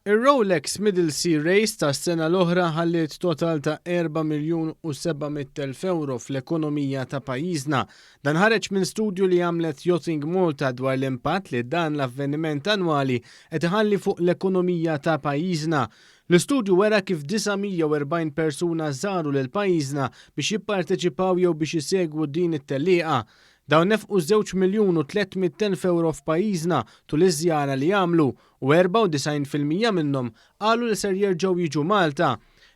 Ir-Rolex Middle Sea Race tas-sena l-oħra ħalliet total ta' 4,700,000 ewro fl-ekonomija ta' pajjiżna. Dan ħareġ minn studju li għamlet Yachting Malta dwar l-impatt li dan l-avveniment annwali qed iħalli fuq l-ekonomija ta' pajjiżna. L-istudju wera kif 940 persuna żaru lil pajjiżna biex jipparteċipaw jew biex isegwu din it-tellieqa. Dawn nefqu 2,300,000 ewro f'pajjiżna tul iż-żjara li għamlu u 94% minnhom qalu li ser jerġgħu jiġu Malta.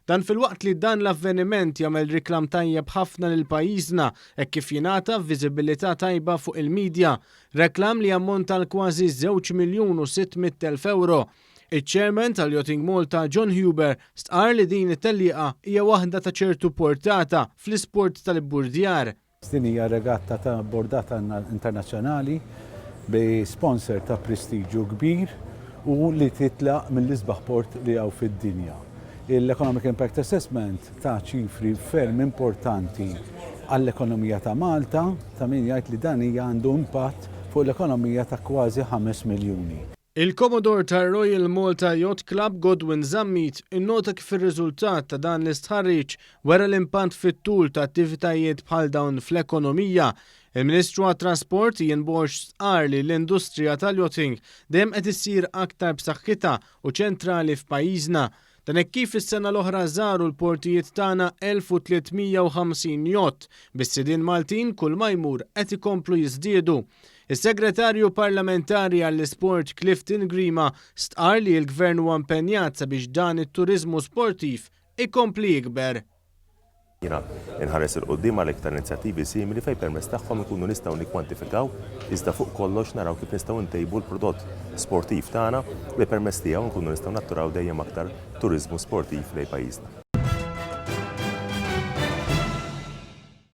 Dan filwaqt li dan l-avveniment jagħmel reklam tajjeb ħafna lil pajjiżna hekk kif jingħata viżibilità tajba fuq il-medja, reklam li jammonta għal kważi 2,600,000 ewro. Iċ-chairman tal-Yachting Malta John Huber stqarr li din it-tellieqa hija waħda ta' ċertu portata fl-isport tal-ibburdjar. Din hija regatta ta' bordata internazzjonali bi sponsor ta' prestiġju kbir u li titlaq mill-isbaħ port li hawn fid-dinja. L-Economic Impact Assessment ta ċifri ferm importanti għall-ekonomija ta' Malta, ta' min jgħid li dan hija għandu impatt fuq l-ekonomija ta' kważi 5 miljuni. Il-Commodore tar-Royal Malta Yacht Club Godwin Zammit innota kif ir-riżultat ta' dan l-istħarriġ wera l-impatt fit-tul ta' attivitajiet bħal dawn fl-ekonomija. Il-Ministru għat-Trasport Ian Borg stqarr li l-industrija tal-yachting dejjem qed issir aktar b'saħħitha u ċentrali f'pajjiżna. Dan hekk kif is-sena l-oħra żaru l-portijiet tagħna 1350 yacht, bis-sidien Maltin kull ma jmur qed ikomplu jiżdiedu. Is-Segretarju Parlamentari għall-Isport Clifton Grima stqarr li l-Gvern huwa impenjat sabiex dan it-turiżmu sportiv ikompli jikber. Jiena nħares 'il quddiem għal iktar inizjattivi simili fejn permezz tagħhom inkunu nistgħu nikkwantifikaw iżda fuq kollox naraw kif nistgħu ntejbu l-prodott sportiv tagħna li permezz tiegħu nkunu nistgħu natturaw dejjem aktar turiżmu sportiv lejn pajjiżna.